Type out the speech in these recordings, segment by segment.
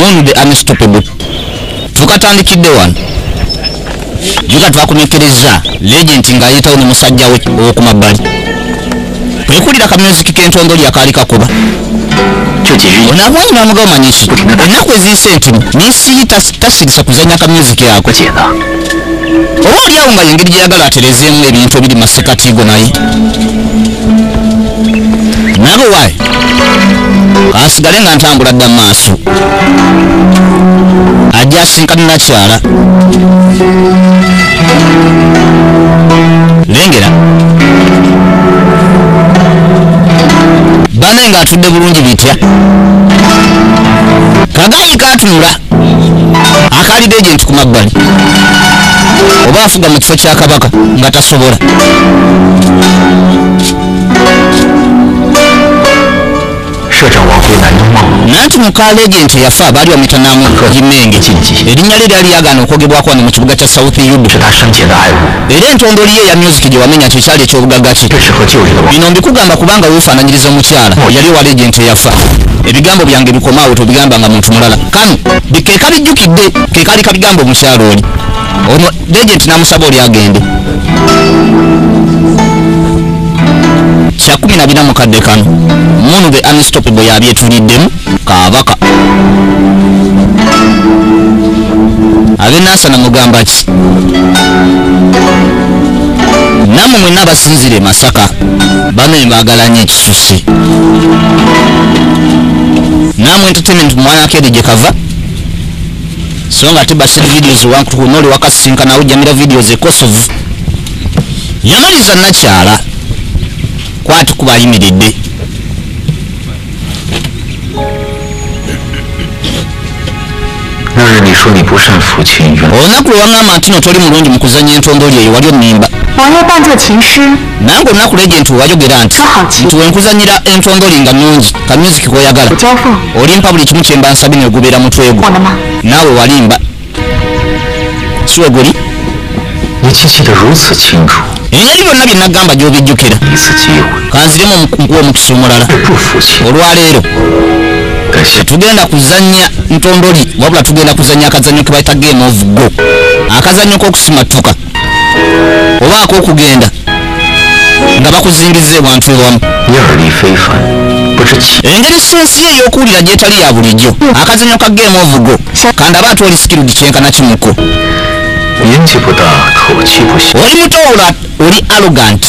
Moon the Unstoppable. Tukatandikidde wano. Juga twakumekereza legend ng'ayitawo ne musajja we ow'okumabbali. Kwekulira ka music k'entondoli akaali kakuba. Onaabwanyi n'amugamba omanyi ki? Ennaku eziyise nti Miss tasirisa kuzannya ka music ako. Oba oli awo nga y'engeri gy'ayagala aterezeemu ebintu ebiri mu masekkati go naye. Nabo waayi asigale nga ntambula dda mu maaso. Ajja asinkana nakyala. Lengera. Bane ng'atudde bulungi bitya. Kagayi katunula. Akalidde agent ku mabbali. Oba afuga mu kifo kya kabaka nga tasobola. Nanti muka legend yafa baali bamuyita Namugimenge. Erinnya lye lyali lyagaana okwogerwako wano mu kibuga kya South Yudu. Era entondoli ye ya music gye wamenya kyekyali eky'obugagga kye. Bino mbikugamba kubanga weefaananyiriza omukyala yali owa legend eyafa. Ebigambo byange bikomaawo tobigamba nga muntu mulala. Kano ke kabijjukidde ke kaali kabigamba omukyala oli. Ono legend n'amusaba oli agende. 14 mukadde kano. Moon the Unstoppable yabyetuliddemu kabaka. Abe Nansana mugamba ki? Nammwe mwenna abasinzira e Masaka bano baagala nnyo ekisusse. Nammwe entertainment mwana kedi gye kava. So nga ate Bashir videos wankutukunoli wakasisinkana awujjamira videos e Kosovo. Yamaliza nakyala kwati kuba ayimiridde. Olunaku lwe waŋŋamba nti no toli mulungi mu kuzannya entondoli eyo wali onnimba. Nange olunaku legend wayogera nti nti wenkuzannyira entondoli nga nnungi ka music k'oyagala olimpa buli kimu kye mba nsabye ne gubeera mutwe gwo. Naawe walimba. Si we guli? Engeri byonna bye nagamba gy'obijjukira. Kanziremu nkuwa omukisa omulala. Olwaleero tugenda kuzannya ntondoli wabula tugenda kuzannya akazannyo ke bayita game of go. Akazannyo k'okusimattuka oba ak'okugenda nga bakuzingiza ewantu ewamu. Engeri sensi ye ey'okuwulira gy'etali ya bulijjo. Akazannyo ka game of go kandaba ate oli skilled kyenkana kimuko. Oli muto oli arrogant.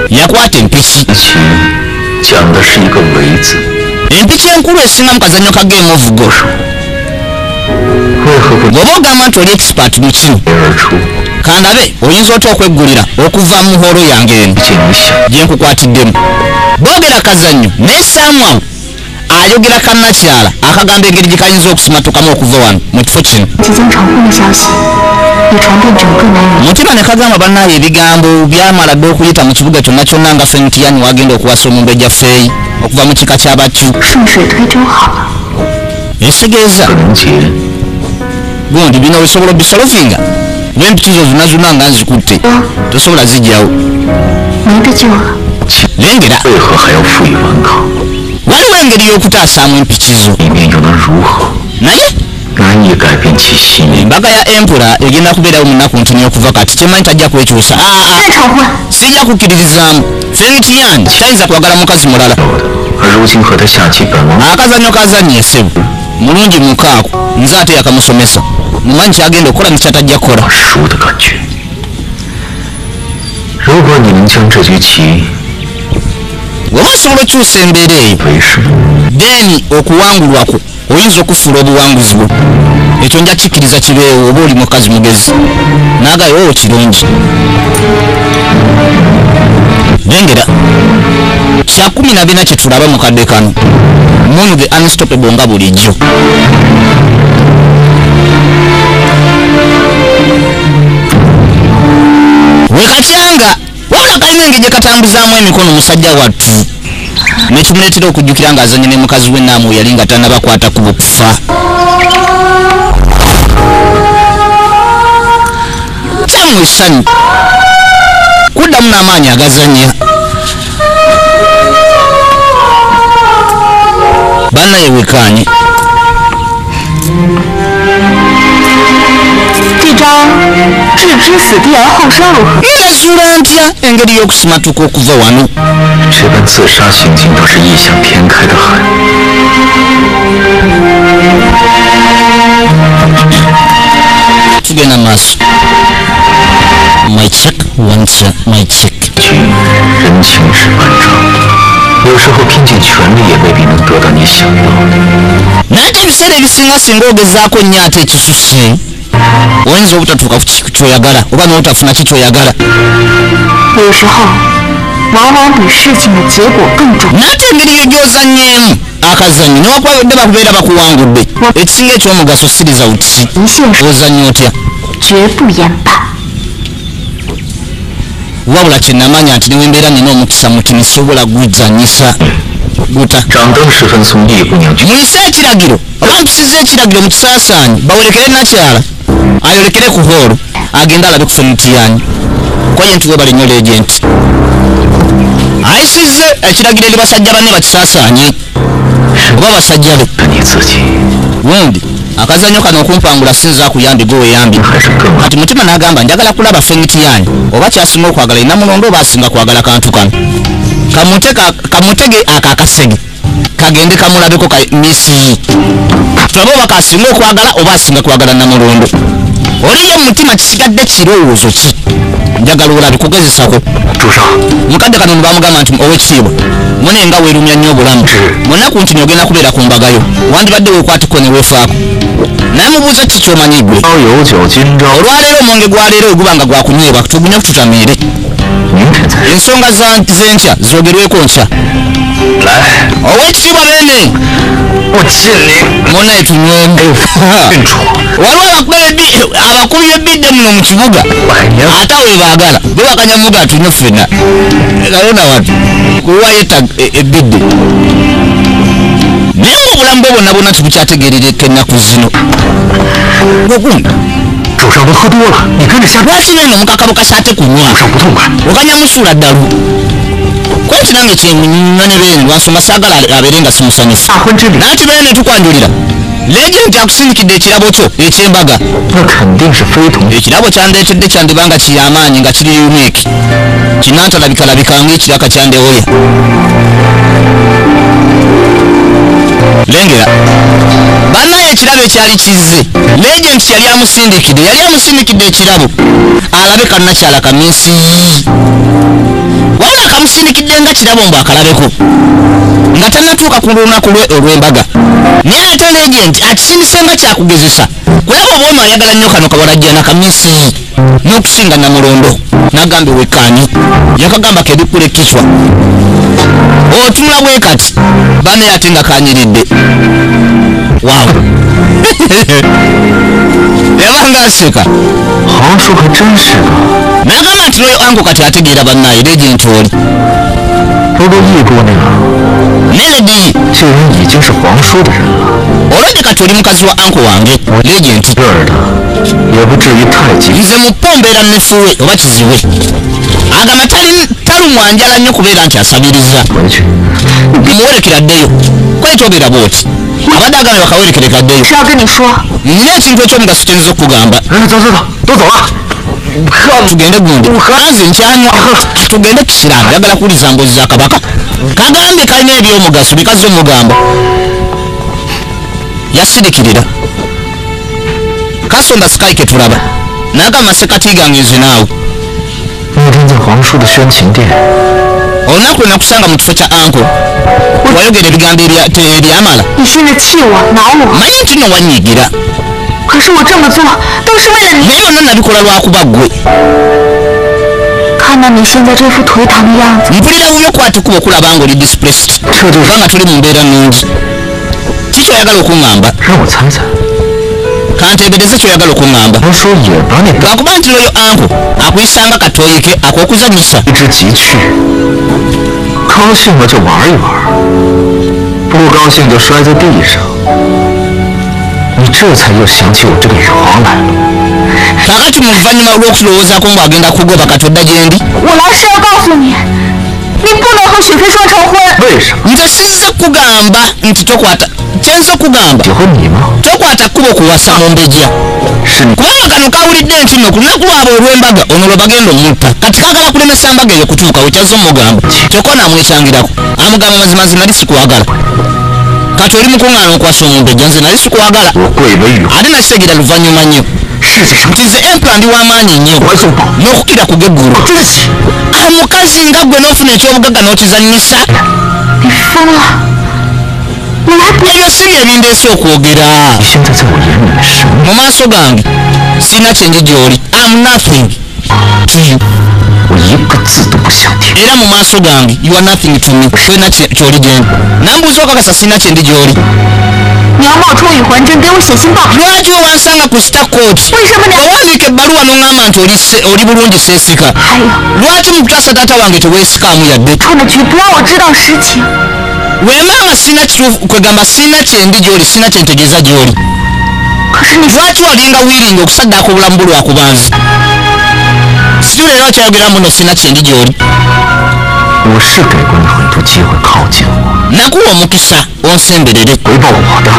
Yakwata empiki. Empiki enkulu esinga mu kazannyo ka game of go. Bw'oba ogamba nti oli expert mu kino, kandabe oyinza otya okweggulira okuva mu holo yange eno gye nkukwatiddemu. Boogera kazannyo naye Samuel ayogera kannakyala akagamba engeri gye kayinza okusimatukamu okuva wano mu kifo kino. Mutima ne kagamba bannaye ebigambo byamala dda okuyita mu kibuga kyonna kyonna nga Fengtian wagenda okuwasa omumbejja Fei okuva mu kika ky'Abachu. Esegeeza gundi bino osobola obisolovinga n'empiki zo zonna zonna nga nzikutte tosobola zijjawo. Lengera waliwo engeri y'okutaasaamu empiki zo naye embaga ya empura egenda kubeerawo mu nnaku ntono okuva kati kyemmanyi tajja kwekyusa. Sijja kukkiririzaamu. Fengtian tayinza kwagala mukazi mulala. Akazannyo kazannye ssebo mulungi mukaako nze ate yakamusomesa mumanyi kyagenda okukola ne kyatajja kukola. Bw'oba osobola okyusa embeera eyo then okuwangulwa kwo oyinza okufuula obuwanguzi bwo. Ekyo nja kikkiriza kibeewo oba oli mukazi mugezi. Naagayo owo kirungi. Lengera 14 kye tulaba mu kadde kano. Moon the Unstoppable nga bulijjo. Wekatyanga wabula kalina engeri gye katambuzaamu emikono musajja wattu. Nekimuleetera okujjukira ng'azannya ne mukazi we Naamu yali nga tannabakwata ku bukufa. Kyammwe essanyu kuddamu n'amaanyi agazannya. Bano Bannaye wekaanye. 这招置之死地而后生如何？ Nazuula ntya engeri y'okusimatuka okuva wano? 这般自杀行径倒是异想天开的很。 Tugenda maaso. My check one check my check. 局人情是万丈，有时候拼尽全力也未必能得到你想要的。 Naye ate ebiseera ebisinga singa ogezaako nnyo ate ekisusse oyinza obutatuuka ku ki kyoyagala oba n'otafuna ki kyoyagala. 有时候，往往比事情的结果更重要。 Naye ate engeri yo gy'ozannyeemu akazannyo newankubadde bakubeera bakuwangudde, ekisinga ekyomugaso si results. 一线 Ozannya otya? 绝不言罢。 Wabula kyenamanya nti newembeera nina omukisa mutini sobola guzanyisa guta. 掌灯时分送易姑娘去， Muyise ekiragiro oba mpisiza ekiragiro mu kisaasaanyi bawerekere nakyala ayolekere ku hoolo agende alabe ku fenitiyani kwaye nti webale nnyo legenti ayisizze ekiragiro eri basajja banne bakisaasaanye oba basajja be. 是你自己 Gundi akazannyo kano okumpangula sinza akuyambi gwe weyambi. 还是更好。 Kati mutima n'agamba njagala kulaba fenitiyani oba kyasinga okwagala inamulondo oba asinga kwagala kantu kano kamutege ako akasege kagende kamulabeko ka misi tulabe oba kasinga okwagala oba asinga kwagala namulondo. Oliyo mu mutima kisigadde kirowoozo ki njagala olabe kugezesako. 住上， Mukadde kano bamugamba nti owekitiibwa mune nga weerumya nnyo obulamu munaku nti ogenda kubeera ku mbagayo wandibadde weekwatiko ne weefaako naye mubuuza ki kyomanyi ggwe. 朝有酒今朝， Olwaleero omwenge gwaleero weguba nga gwakunywebwa tugunywe tutamiire. 明天再说。 Ensonga z'enkya zoogerweko nkya. 来， Owekitiibwa beene 我敬你。 munaye tunywemu. 郡主， Waliwo abakubi b'ebidde muno mu kibuga 百年 ate awo webaagala bebakanyamuga tunywe ffenna kalona watu kuwayo ebidde naye ngaobulamu bwe bwonna bwonna tibukyategeerereka ennaku zino gwegundi. 主上都喝多了，你跟着瞎 Lwaki beene omukakabukasa ate kunywa 主上不痛快。 okanyamusuula ddalu kwenti nange kyenywa ne beene lwansonga saagala abeere nga simusanyufu. 大婚之礼， Nanti beene tukwanjulira legenti akusindikidde ekirabo kyo ekyembaga. 那肯定是非同 Ekirabo kyandeetedde kyandibanga kiyamaanyi nga kiri unique kinantalabikalabika ng'ekiraka kyandewoya lengera bannaye ekirabo ekyali kizze legenti yali amusindikidde yali amusindikidde ekirabo alabe kannakyala kaminsi wabula akamusindikidde nga kirabo mbu akalabeko nga tannatuuka ku lunaku lwe olw'embaga naye ate legenti akisindise nga kyakugezesa kulaba oba ono ayagala nnyo kano kawalajjana kaminsi n'okusinga namulondo n'agamba wekkaani yakagamba kebikkula ekiswa otunula bwe kati bannaye ate nga kanyiridde waawo yabanga aseka. 皇叔还真是个。 N'agamba nti noyo anko kati ategeera bannaye legenti oli. 不过易姑娘 Ne ledi 既然已经是皇叔的人了， olwedde kati oli mukazi wa anko wange legenti. 这儿的也不至于太急。 Nze mupo mbeera nefuwe oba kiziwe agamba talumwa njala nnyo kubeera nti asabiriza. 回去， Muwerekera ddeyo kwetobeera bwoti abadde agambye bakawerekereka ddeyo. 是要跟你说， Nina ekintu ekyomugaso kyenziza okukugamba. 哎，走走走，都走了。 Tugende gundi anze nkyanywa tugende kisiramu njagala kuwuliza mbozi za kabaka kagambye kalina ebyomugaso bikazi omugamba yasirikirira kasonda sikayi ketulaba n'agamba sekati gange nze naawe. 那天在皇叔的宣情殿， Olunaku lwe nakusanga mu kifo kya anko wayogera ebigambo ebyamala. 你现在气我恼我， Manyi nti nno wanyiigira. 可是我这么做都是为了你。 Naye byonna nabikola lwakuba ggwe. 看到你现在这副颓唐的样子， Mpulira bubi okwatukuba okulaba ng'oli displaced 这就是 kubanga tuli mu mbeera nnungi ki kyoyagala okuŋŋamba? 让我猜猜， Kanteebereze kyoyagala okuŋŋamba. 皇叔也把你当 Lwakuba nti loyo anko akuyisanga katoyi ke ak'okuzanyisa. 一只急去，高兴了就玩一玩，不高兴就摔在地上。你这才又想起我这个女皇来了。 Kaakati mu luvannyuma lw'okulowoozaako ng'agenda kugoba katodda gye ndi. 我来是要告诉你，你不能和雪飞双成婚。 为什么？ Nze sizze kugamba nti tokwata Kyenza okugamba, 喜欢你吗？ Tokwata kkubo kuwasa mumbejja, 是你 kubanga kano kawulidde nti nno ku lunaku lwabwe olw'embaga ono lwe bagenda omutta. Kati kaagala kulemesa mbaga eyo kutuuka. Wekyazza omugamba, kyokka naamwekyangirako, amugamba, mazima nze nali sikwagala. Kati oli mukuŋŋaana okwasa omumbejja, nze nali sikwagala. 我贵为羽， Ate nakitegeera luvannyuma nnyo 世界上 nti nze emperor ndi w'amaanyi nnyo 还送宝， n'okukira ku geggulu. 我珍惜。 Omukazi nga ggwe n'ofuna ekyobugagga n'okizannyisa. 你疯了！我来不 Ebyo si bye bindeese okwogera. 你现在在我眼里面什么？ Mu maaso gange sirina kyenji gy'oli. Am nothing to you. 我一个字都不想听。 Era mu maaso gange you are nothing to me. Tolina kyoli gyendi. Nambuuza, okakasa sirina kyendi gy'oli? 你要冒充宇环真给我写信报， Lwaki wewansanga ku Star Court 为什么你？ owandiika ebbaluwa n'oŋŋamba nti oli bulungi, seesika? 还有， Lwaki mu kutaasa taata wange teweesikaamu yadde? 创的局不让我知道实情， Wemanga sirina kituufu, kwegamba sirina kyendi gy'oli, sirina kyentegeeza gy'oli. 可是你 Lwaki walinga willing okusaddaaka obulamu bwo lwakubanzi? Situla era okyayogera muno, sirina kyendi gy'oli. 我是给过你很多机会靠近我， Nakuwa omukisa onsemberere. 回报我的，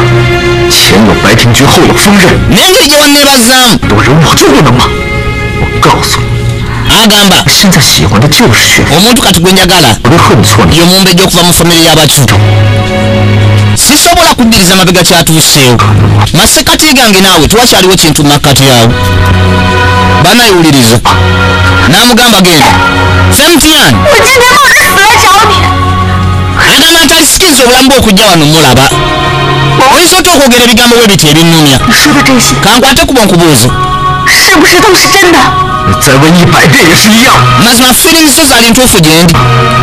前有白庭君，后有锋刃， N'engeri gye wanneebazaamu. 多人我就不能吗？我告诉你， Agamba, 我现在喜欢的就是雪芙， omuntu kati gwe njagala 我都恨错你。 ye omumbejja okuva mu famire y'abacu. Sisobola kuddiriza mabega kyatuuseewo. Masekati gange naawe tewakyaliwo kintu mu makkati awo. Banayiwuliriza n'amugamba, genda Femtian. 我今天冒着死来找你， Agamba nti alisikiza obulamu bwe okujja wano mulaba. Oyinza otya okwogera ebigambo bwe biti ebinnumya? 你说的这些 Kankwate kuba nkubuuze. 是不是都是真的？ 你再问100遍也是一样。 Mazima feelings zo zaali ntuufu gye ndi?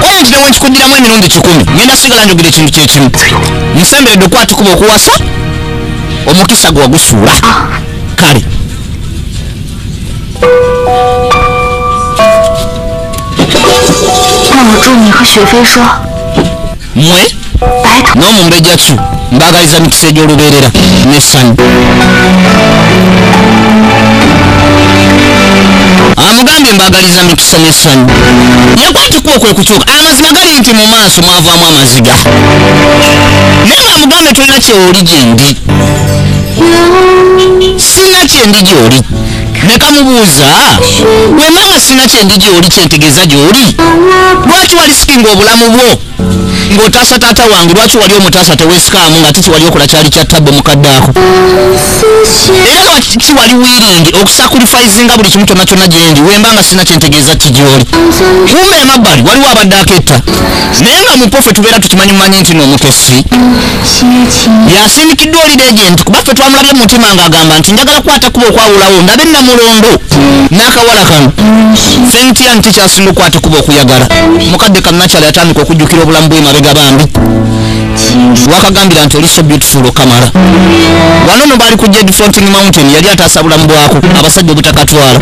Oyo nti newe nkikuddiramu emirundi 100, ngenda sigala njogera ekintu kyekimu. 再有， Nsemberedde okwata kuba okuwasa, omukisa gwe wagusuula. Kale. 那我祝你和雪飞说， Mmwe 白头。 n'omumbejja ki, mbaagaliza mikisa egy'olubeerera n'essanyu. Amugambye, mbaagaliza mikisa n'essanyu. Yakwatikuwa kwe kukyuka. Amazima gali nti mu maaso mwavaamu amaziga, naye nga amugambe, tolina kyewoli gyendi, sina kyendi gy'oli. Nekamubuuza, wemanga sina kyendi gy'oli, kyentegeeza gy'oli, lwaki wali sikinga obulamu bwo ng'otaasa taata wange? Lwaki wali omutaasa teweesikaamu nga tiki wali okola kyali kya tabbo mukadde ako? Era lwaki wali willing okusacrificinga buli kimu kyonna kyonna gyendi, wemba nga sina kyentegeeza ki gy'oli? Kumbe emabbali waliwo abadde aketta, naye nga mupofe tubeera tukimanyi mumanyi nti n'omukesi yasindikiddwa oli legend, kuba ffe twamulabye mu mutima ng'agamba nti njagala kukwata kuba okwawulawo ndabe Namulondo n'akawala kano Fentiya nti kyasinga okukwata kuba okuyagala. Mukadde kannakyala yatandika okujjukira obulamu bw'emabega. Bambi wakagambira nti oli so beautiful okamala. Wano no baali ku Jade Fronting Mountain, yali ataasa bulamu bwako abasajja obutakatwala.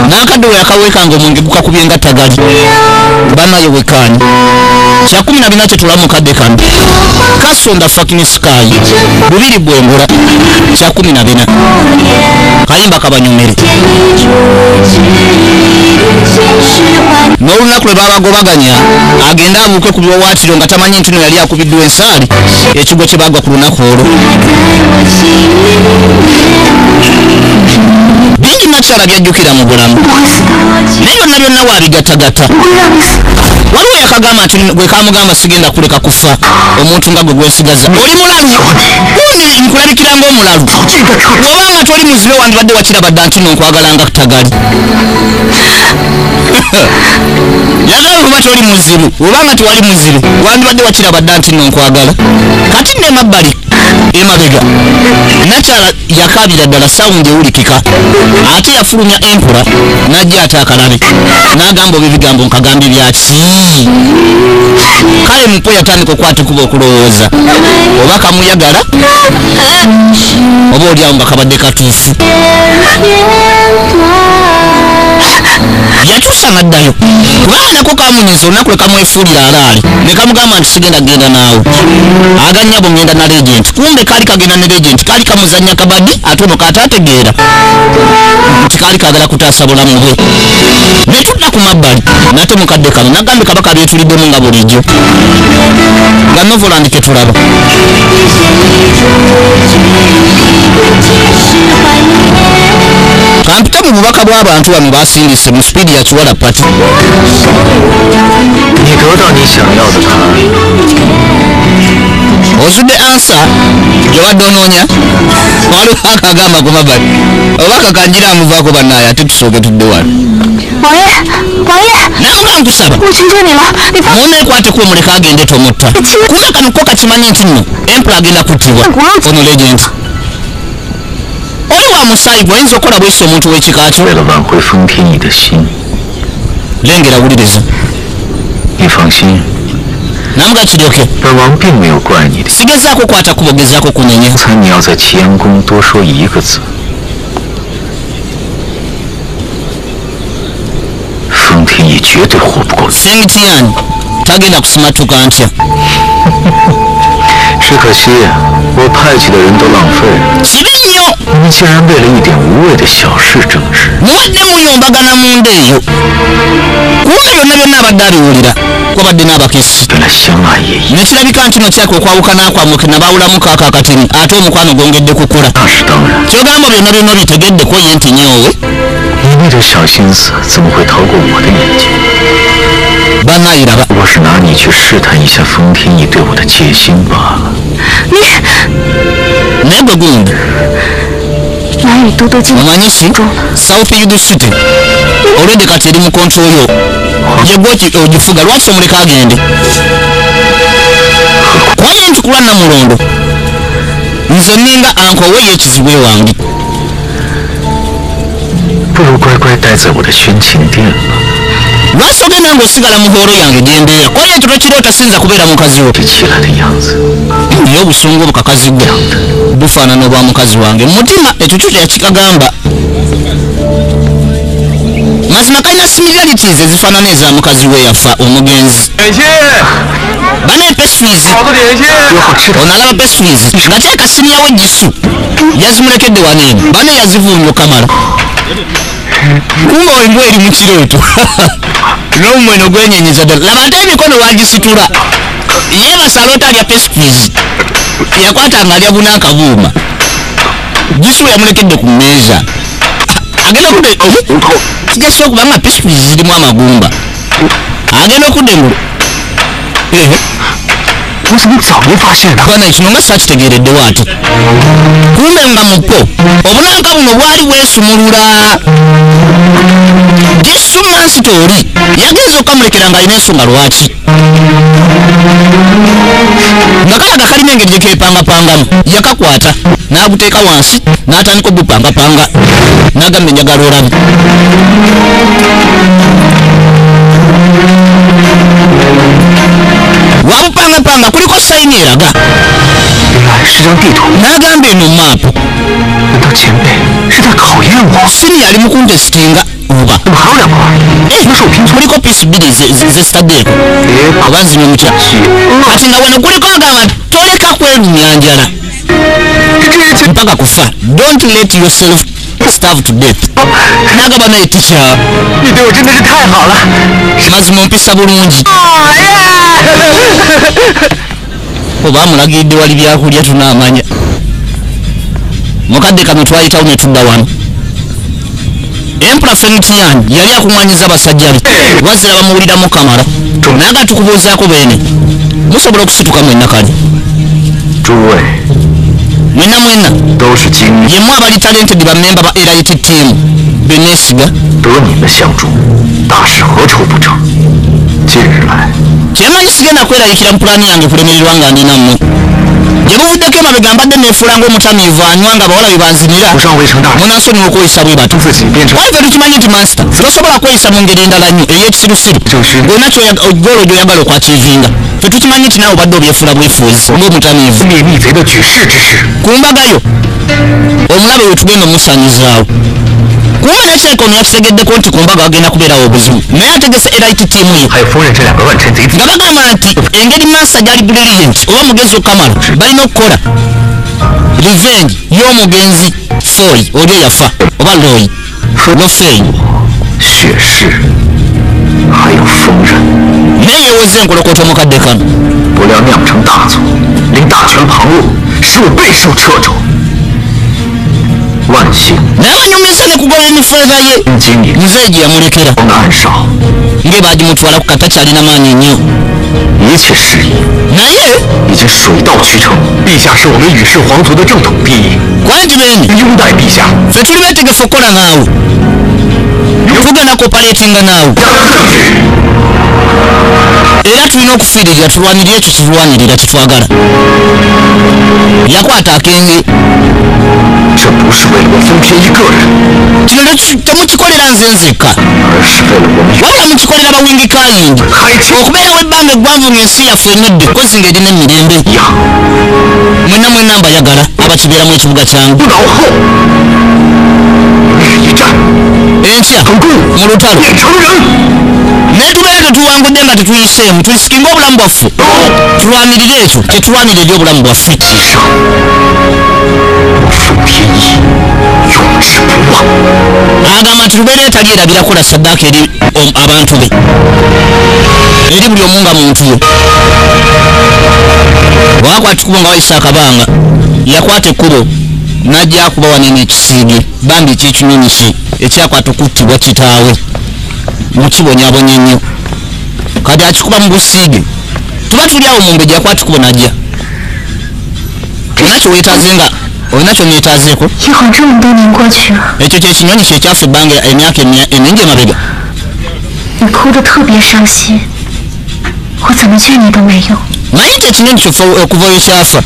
N'akadde we yakaweekanga omwenge gukakubye nga ttagali. Banayo wekaanyi 14 kye tulamu mukadde kano Castle Fucking Sky bubiri bwengula 14 kayimba kabanyumire. N'olunaku lwe babagobaganya agende abuuke ku biwawaatiro nga tamanyi nti no yali akubiddwa ensaali ekigwo kye bagwa ku lunaku olwo. Bingi nakyala byajjukira mu bulamu, naye byonna byonna waabigattagatta. Waliwo yakagamba nti gwe kamugamba, sigenda kuleka kufa omuntu nga gwe gwensigaza. Oli mulalu gundi, nkulabikira ng'omulalu. Bw'obanga toli muzibe wandibadde wakiraba dda nti no nkwagala nga tagali. Yagala kuba toli muzibu, obanga tewali muzibu wandibadde wakiraba dda nti no nkwagala. Kati nno emabbali emabega nakyala yakabira ddala, sound ewulikika. Ate yafulumya emperor najja ate akalabe n'agamba, oba ebigambo nkagambye byaki? Kale mupo yatandika okwatikuba okulowooza oba kamuyagala, oba oliawo nga kabadde katuufu. Yakyusa n'addayo, kubanga nako kamunyiza olunaku lwe kamwefuulira alaali ne kamugamba nti sigenda genda naawe, aganyabo ngenda na legend. Kumbe kaali kagenda ne legend, kaali kamuzannya kabadi. Ate ono kataategeera nti kaali kagala kutaasa bulamu bwe. Ne tudda ku ku mabbali nate mukadde kano nagambye kabaka byetuliddemu nga bulijjo nga novoland ketulaba. Kampita mu bubaka bw'abantu bano basindise mu sipiidi ya kiwala pati. Ozudde ansa gy'obadde onoonya waliwo akagamba ku mabbali obubaka kanjira amuvaako bannaaye ate tusooke tudde wano. Namuga nkusaba munneekwateko omuleka agende tomutta kumbe kano ko kakimanyi nti nno empula agenda kuttibwa ono legend oli wa musaayi gwe oyinza okukola bwesi omuntu w'ekika kyo. Lengera wuliriza. Namuga kiryoke sigezaako kwata kubo gezaako kunenya. Fengtian tagenda kusimatuka ntya. Kibi nnyo muwadde muyombagana munda eyo kumbe byonna byonna abadde abiwulira kwabadde n'abakesi nekirabika nti no kyaka okwawukana kwammwe nabaawulamu kaako akatini ate omukwano gwongedde kukula. Kyogamba byonna byonna obitegeddeko ye nti nyoowe bannayiraba. Naye gwe gundi omanyi ki South Yudu City olwedde kati eri mu control yo yegwe ogifuga lwaki omuleka agende kwaye nti kulwa Namulondo nze ninga anko we y'ekizibu ewange. Lwaki ogenda ng'osigala mu hoolo yange gyembeera kwaye ekyo tokiroota sinza kubeera mukazi wo. Naye obusungu obukakazi gwe bufaanana obwa mukazi wange mutima ekyo kyo kyakikagamba. Mazima kalina similarities ezifaanana eza mukazi we yafa omugenzi. Bana pastries ono alaba pastries nga kyeka siniya we gisu yazimulekedde wano eno bana yazivuumya okamala kumbe embwa eri mu kirooto n'omumweno gwenyenyeza ddala laba ate emikono wagisitula yeebasa aloota alya pastries yakwatanga alya buna akabuuma gisu yamulekedde ku mmeeza agenda okudda kijja okuba nga pastries zirimu amagumba agenda okudda engulu. Bana kino nga saakitegeereddewo ate kumbe nga mupo obunanka buno bwali bwesumulula Gisu mansita oli yagenza okamulekera ng'alina ensonga lwaki nga kalaga kalina engeri gye keepangapangamu yakakwata n'aguteeka wansi n'atandika ogupangapanga n'agamba enjagala olabe. Wabupangapanga kuliko sayini eraga n'agamba eno maapu sini yali mu kuntesitinga oba kuliko piisi bbiri zesitaddeko oba nzinywe mutya kati nga wano kuliko agamba toleka kwerumya njala mpaka kufa don't let yourself starve to death. N'agamba naye tikya mazima ompisa bulungi oba amulagiridde wali byakulya tunaamanya. Mukadde kano twayitawo ne tudda wano. Empula Fengtian yali akuŋŋaanyiza abasajja be wazira bamuwuliramu kamala naye nga tukubuuzaako beene musobola okusituka mwenna kale mwenna mwenna yemmwe abali talented bammemba ba elite team beneesiga. Kyemanyi sigenda kweraliikira mu pulaani yange kulemererwa nga ndi nammwe. Gye buvuddeko emabega mbadde neefuula ng'omutamiivu anywa nga abawala bye banzinira munansonyiwa okweyisa bwe batyo. Wali ffe tukimanyi nti mansita tosobola kweyisa mu ngeri endala nnyo ey'ekisirusiru ng'olina goolo gy'oyagala okwakiivinga. Ffe tukimanyi nti naawe obadde obyefuula bwefuuzi ng'omutamiivu. Ku mbaga yo omulabe we tugenda omusanyizaawo. Kumbe nekireka ono yakitegeddeko nti ku mbaga wagenda kubeerawo obuzibu naye ategese elite team ye nga bagamba nti engeri Mansa gyali brilliant oba mugezi okamala balina okukola revenge y'omugenzi Foy oli eyafa oba Loy Lofei. Akozesezza enkolokoto mu kadde kano. 不料酿成大错，令大权旁落，使我备受掣肘。万幸， N'abanyumiza ne ku golden feather ye 经营 muzeeyi gye yamulekera 的暗哨， nge baagimutwala ku katakyalina maanyi nnyo. 一切事宜 Naye 已经水到渠成。陛下是我们羽氏皇族的正统帝裔， kwangi beeni 拥戴陛下。 ffe tuli beetegefu okukola naawe, tugenda kopaletinga naawe, era tulina okufiiririra tulwanirire ekyo kitulwanirira kyetwagala. Yakwata akenge. 这不是为了我封天一个人， Kino temukikolera nze nzekka, 而是为了我们 wabula mukikolera bawingi kayindi 开天 okubeerawo ebbanga eggwanvu ng'ensi yaffe enedde kozi ng'erina emirembe. 一样。 Mwenna mwenna mbayagala abakibeeramu ekibuga kyange. 不脑后，明日一战， Enkya 成功 mu lutalo 变成人。 naye tubeere tetuwangudde nga tetuyiseemu, tulisikinga obulamu bwaffe, tulwanirire ekyo kyetulwanira eri obulamu bwaffe. 牺牲，我奉天意，永志不忘。 Agamba nti lubeere talyerabira kukola saddaaka eri abantu be, eri buli omu nga muntu we. Bwakwata ekkubo nga wayisa akabanga, yakwata ekkubo n'ajja akuba wanene ekisiige bambi ekyekinyonyi kye ekyakwata okuttibwa kitaawe mukibonyabonya ennyo. Kati akikuba mu busiige, tuba tuli awo mumbejja yakwata ekkubo n'ajja. Olina kyeweetaaze nga olina kyonyeetaazeeko? 一晃这么多年过去了， Ekyo kyekinyonyi kyekyafa ebbanga emyaka emingi emabega. 你哭得特别伤心，我怎么劝你都没用。 Manyi nti ekinyonyi kyoffe okuva we kyafa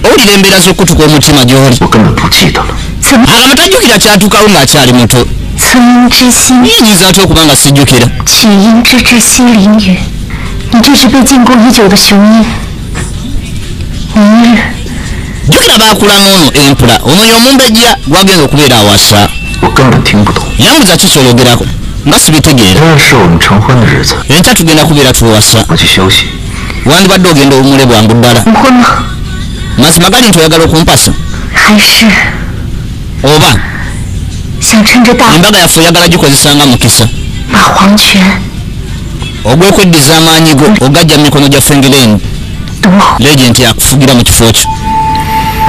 owulira embeera z'okutuka omutima gy'oli. 我根本不记得了。 怎么 Agamba tajjukira kyatuukawo ng'akyali muto. 曾鹰之心， Yinyiza atya okuba nga sijjukira? 取鹰之至西凌云？你这是被禁锢已久的雄鹰。明日 Jjukira baakula n'ono empula ono y'omumbejja gwagenda okubeera awasa. 我根本听不懂。 Yambuza ki kyoyogerako nga sibitegeera. 今日是我们成婚的日子， Enkya tugenda kubeera tuwasa. 我去休息。 Wandibadde ogenda owummule bwangu ddala. 成婚吗？ Mazima gali nti oyagala okumpasa 还是 oba 想趁着大 embaga yaffe oyagala gikozesa nga mukisa 把皇权 ogw'okweddiza amaanyi go ogajja mu mikono gya Fengireeni 夺回？ Legend yakufugira mu kifo kyo?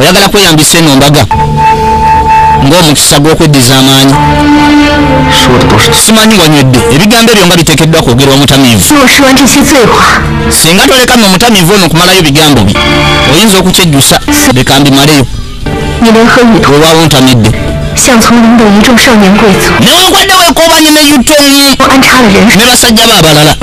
Oyagala kweyambisa eno mbaga ng'omukisa gw'okweddiza amaanyi? 说的都是 Simanyi wanywedde ebigambo ebyo nga biteekeddwa kwogerwa mutamiivu. 若我说完这些醉话， Singa toleka nno omutamiivu ono kumalayo bigambo bye, oyinza okukyejjusa. Leka mbimaleyo. 你联合羽童 Weewaawo ntamidde. 向丛林等一众少年贵族 Newankwadde weekoobanye ne Yutongi 安插了人手， ne basajja be abalala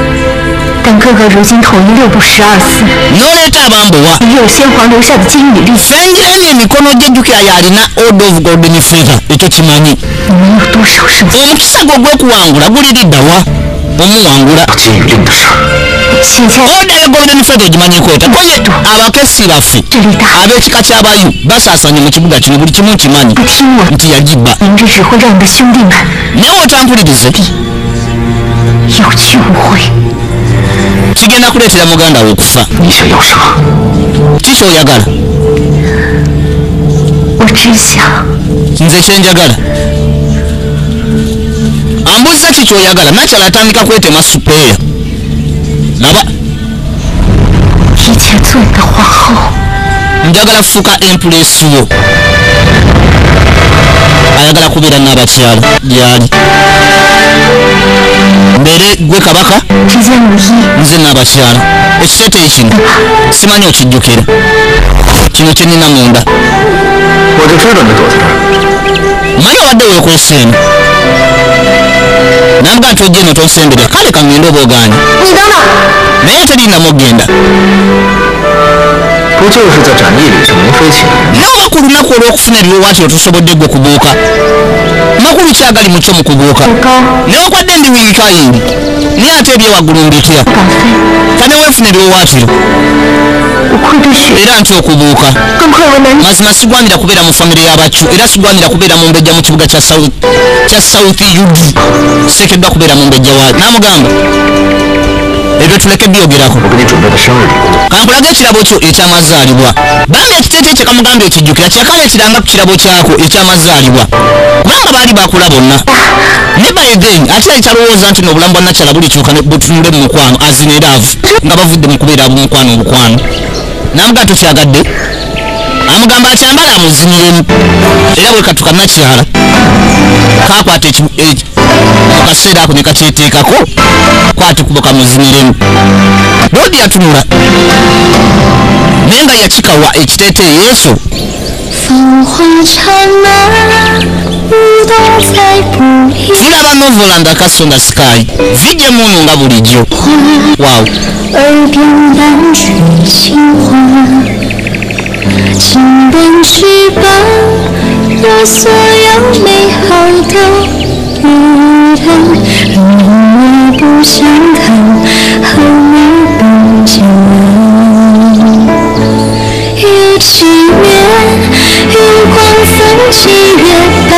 但哥哥如今统一六部十二司， n'oleeta abambowa, 也有先皇留下的金与力， Fengireni emikono gye jjukira y'alina Order of Golden Feather, ekyo kimanyi. 你们有多少胜算？ Omukisa gwe ogw'okuwangula guliriddawa omuwangula? 金与令的事儿。 现在 Order ya Golden Feather ogimanyiko ota koye abakessi baffe 这力大， ab'ekika ky'abayu basaasanye mu kibuga kino, buli kimu nkimanyi 不听我， nti yagibba. 明这只会让你的兄弟们 Naye otampulirize, 有去无回。 kigenda kuleetera muganda we okufa. 你想要什么？ Ki kyoyagala? 我只想 Nze kyenjagala ambuuza ki kyoyagala. Nakyala atandika kwetema supeeya laba. 提前做你的皇后。 Njagala kufuuka empuleesi yo. Ayagala kubeera n'abakyala gyali mbeere gwe kabaka, 这件舞衣 nze n'abakyala. Ekiteeteeyi kino simanyi okijjukira kino kyenina munda. 我就知道你躲在这儿。 Manyi obadde weekwesa eno nambwa nti ojja eno tonsemberera. Kale kaŋŋende oba ogaanye, 你等等， naye terinnamu ogenda. 不就是在展翼里上没飞起来吗？ Naye oba ku lunaku olw'okufuna ebiwawaatiro tusobodde gwe kubuuka, makulu ki agali mu kyo mu kubuuka? 高 Newankwadde ndi wiikayindi, naye ate ebyewaggulu mbitya. 不敢飞， Kane weefuna ebiwawaatiro 我愧对雪， era nti okubuuka. 更愧为男女。 Mazima sigwanira kubeera mu famire y'abacu era sigwanira kubeera mu mbejja mu kibuga kya South Ud. Siteekeddwa kubeera mu mbejja waayo. N'amugamba ebyo tuleke byogerako. 我给你准备的生日礼物， Kankulage ekirabo kyo ekyamazaalibwa. Bambi ekiteeteeyi kye kamugambye ekijjukira kyakala ekiranga ku kirabo kyako ekyamazaalibwa, kubanga baali bakula bonna ne by then Then ate yali talowooza nti n'obulamu bwa nakyala bulikyuka ne butunule mu mukwano azina eraavu nga bavudde mu kubeera ab'omukwano obukwano. Namugamba tokyagadde, amugamba akyambala amuziniremu. Era bwe katuka nakyala kakwata mu kaseera ako ne kakyeteekako kwata kubo kamuziniremu. Lodi yatunula naye nga yakikawa ekiteeteeyi ekyo. 繁华刹那，舞动在不已。 Tulaba novel and the castle on the sky vijje munu nga bulijjo. Wow. 耳边淡吹情话，轻奔翅膀，让所有美好都旅程。我不想看，和你不见有七月，月光风七月半，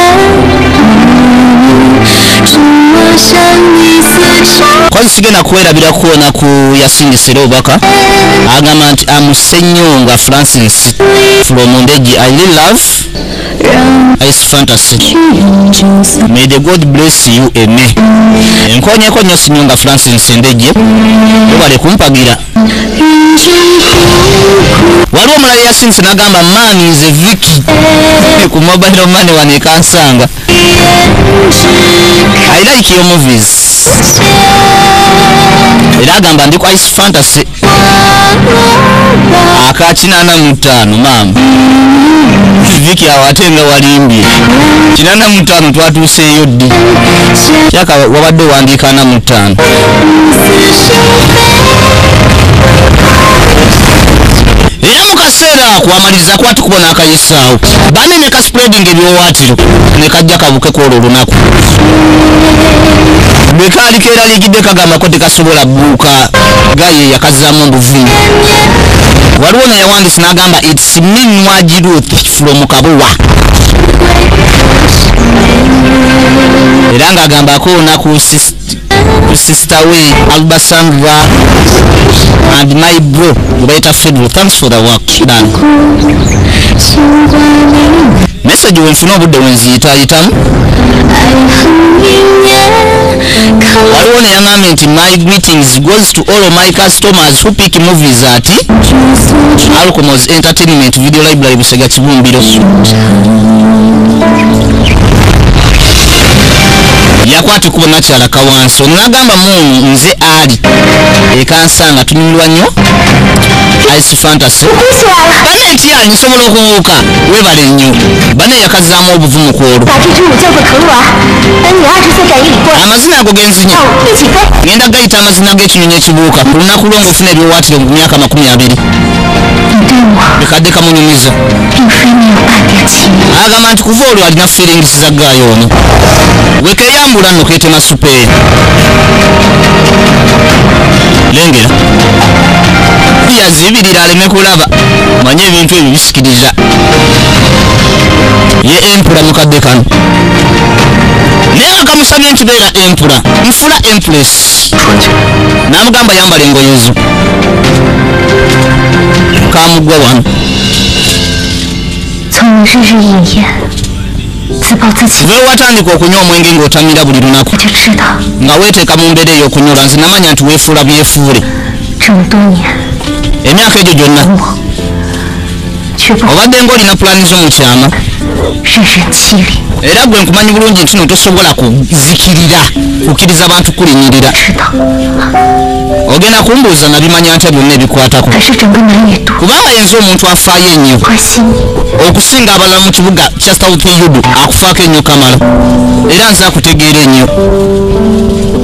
祝我像你似潮。 Kwanza sigenda kwerabira kuwona ku yasindise era obubaka agamba nti amusenyonga Francis from Ndeji, I really love 让 Ice Fantasy, 去永久散。 may the God bless you, amen. Enkonyeko nnyo Senyonga Francis Ndeje, webale kumpagira. 云中苦 Waliwo omulala yasindise n'agamba man is a Vicky ku mobile money wano ekansanga, 胭脂 I like your movies. Era agamba ndi ku Ice Fantasy aka 85. Maama Vicky awo ate nga walimbye 85 twatuuseeyo ddi? Kyaka wabadde owandiika 45. Era mu kaseera ako amaliriza kwati kubona akayisaawo banne ne kaspreading ebyowaatiro ne kajja kabuke kwolwo olunaku bwe kaali keeraliikidde kagambako tekasobola bbuuka gaye yakazaamu obuvumu. Waliwo neyawandise n'agamba its me Nwagi Ruth from Kabuwa, era ng'agamba akoona ku sister we Alba Sandra and my bro gwe bayita Fedro, thanks for the work done. 牵挂你， Message wenfuna obudde wenziyitaayitamu. 爱恨一念，看 Waliwo neyaŋambye nti my greetings goes to all of my customers who pick movies at 烛诉说 Alcomos Entertainment Video Library Busega Kibumbiro. Yakwata ekkubo nakyala kawansi ono n'agamba muunu nze ali ekansanga tunyumirwa nnyo Ice Fantasy. Bane nti ali nsobola okubuuka weebale nnyo bane yakazaamu obuvumu ku olwo. 把这支舞叫做腾娃，等你20岁展一礼过， Amazina ago genzinya 让我一起飞。 Ngenda gayita amazina g'ekinyonyi ekibuuka ku lunaku lwo ng'ofuna ebiwaatiro mu myaka 20. 你对我 Bikadde kamunyumiza. 并非没有半点情意， Agamba nti kuva olwo alina feelings za gaayo ono wekeyambula nno keetema supeeri lengera yazibirira aleme kulaba manye ebintu ebyo bisikiriza ye empula mukadde kano naye nga kamusabye nti beera empula nfula empress 穿起来。 N'amugamba yambala engoye zo kamugwa wano. 从你日日夜夜自暴自弃， Lwe watandika okunywa omwenge ng'otamira buli lunaku 我就知道 nga weeteeka mu mbeera ey'okunyolwa nze namanya nti weefuula byefuule. 这么多年 Emyaka egyo gyonna 我却不 obadde ng'olina pulaani zo mu kyama 任人欺凌， era gwe nkumanyi bulungi nti no tosobola kuzikirira kukkiriza bantu kulinyirira. 知道 Ogenda kumbuuza nabimanya ntya byonna ebikwatako 还是整个南野都 kubanga yenze omuntu afaayo ennyo 关心你。 okusinga abalala mu kibuga kya South Yudu akufaako ennyo kamala era nze akutegeera ennyo.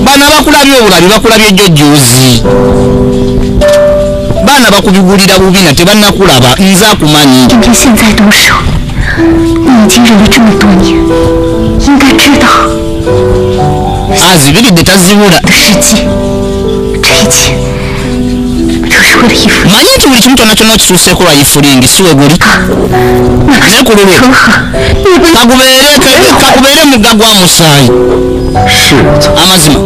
Bano abakulabye obulabi bakulabye jjo jjuuzi baana bakubigulira bubina tebannakulaba nze akumanyi. 偏偏现在动手，你已经忍了这么多年，应该知道 Azibiridde tazibula. 的世界，这一切都是为了一副 Manyi nti buli kimu kyonna kyonna okituuseeko lwa ifulingi si we guli 哪怕 naye ku lulwe 成河，你不 kagubeere mugga gwa musaayi. 是如此， Amazima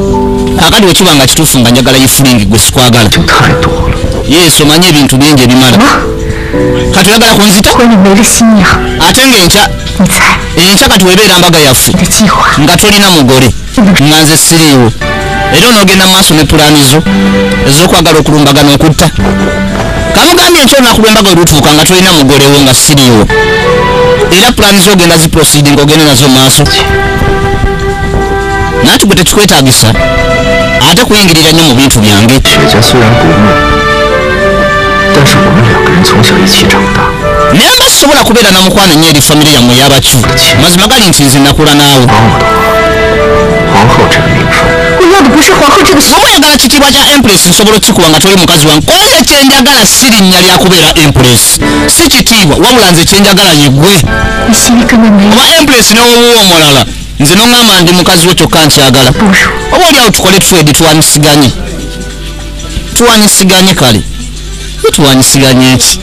kakati wekiba nga kituufu nga njagala ifulingi gwe sikwagala. 就太多了。 Yesu omanyi ebintu bingi ebimala kati oyagala kunzita 婚礼没了新娘， ate ng'enkya 你猜 Enkya kati webeera mbaga yaffe 的计划， nga tolina mugole, nga nze siriiwo, era onoogenda mu maaso ne pulaani zo ez'okwagala okulumbagana okutta. Kamugambye nti olunaku lw'embaga olutuuka nga tolina mugolewo, nga siriiwo, era pulaani zo ogenda ziproceeding, ogende nazo mu maaso. Nanti gwe tekikwetaagisa ate kuyingirira nnyo mu bintu byange. 雪家虽然不睦，但是我们两个人从小一起长大， Naye mba sisobola kubeera na mukwano nnyo eri famire yammwe y'abacu. Mazima gali nti nze nakula naawe. 帮我的话，皇后这个名分， 我要的不是皇后这个 Oba oyagala kitiibwa kya empress, nsobola okukikuwa nga toli mukazi wange. Konze kyenjagala si linnya lyakubeera empress, si kitiibwa, wabula nze kyenjagala yeggwe. 你心里根本没有 Oba empress n'owuwo omulala, nze noŋŋamba ndi mukazi wo, kyokka nkyagala. 不如。 Oba oliawo tukole trade, tuwanyisiganye, tuwanyisiganye. Kale tuwanyisiganye eki?